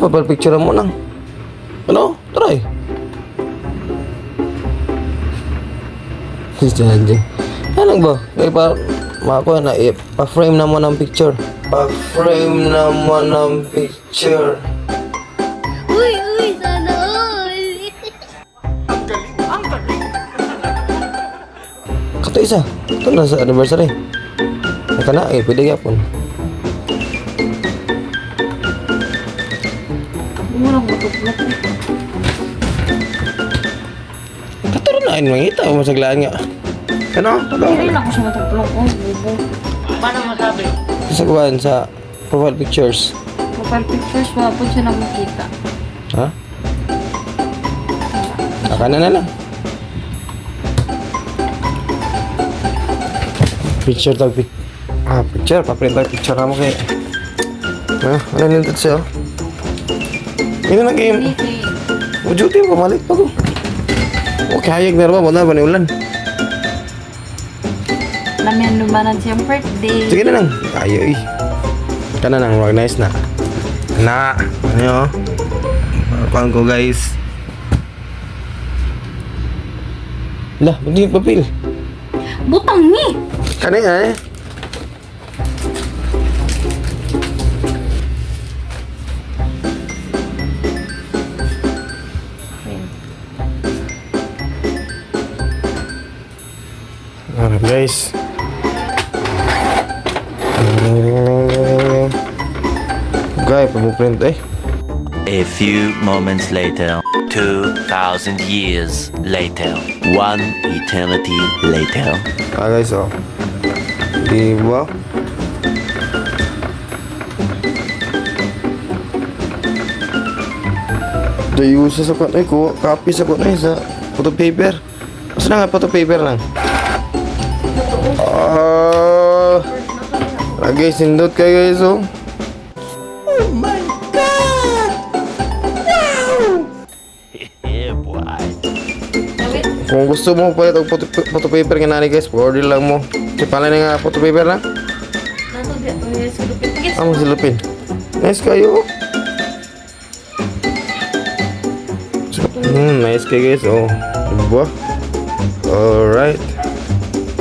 Profile picture mo nang. Ano? Try. Si Janji. Ano ba? Kaya pa, makakuha na, eh, pa-frame na mo ng picture. Pa-frame na mo ng picture. Uy, uy, sana all. Kato isa. Ito na sa anniversary. Ito na, eh, pwede yapon. Hindi mo lang matuplok. Kato na, ayun, mangita. Masaglaan nga. Ano? Ano? Hindi rin ako siya matuplok. Oh, bubo. Sa kuwan, sa profile pictures. Profile pictures, wala po siya na makita. Ha? Aka na na lang. Picture tag pic. Ah, picture. Pa-print tag picture na mo kay. Ah, ano nindot siya? Ino na game. Hindi kay... O duty mo balik pa ko. Okay, hayag na ba mo na ba ni ulan? Lamian lumanan siyang birthday. Sige na lang. Ayo eh. Kana nang organize na. Na. Ano yun? Kuan ko guys. Lah, hindi papel. Butang ni! Kani eh. Alright guys. Guys, pamuprint eh. A few moments later, 2,000 years later, one eternity later. Ah guys, oh. Di ba? Dayo sa kwan ay ko, copy sa kwan ay sa photo paper. Asa na nga photo paper lang? Ah. Lagi sindot kay guys oh. Yeah, boy. Kung gusto mo palit og photo, photo paper nga nani guys, order lang mo. Si pala na nga photo paper lang. Nato di ako sa lupit. Amo silupin. Nice kayo. Nice kayo guys. Oh, diba? Alright.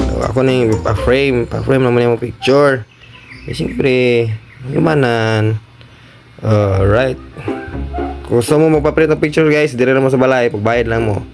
So, ako na yung pa-frame. Pa-frame naman yung picture. Eh, siyempre, lumanan. Alright. Kung gusto mo magpa-print ng picture guys, dire naman sa balay. Pagbayad lang mo.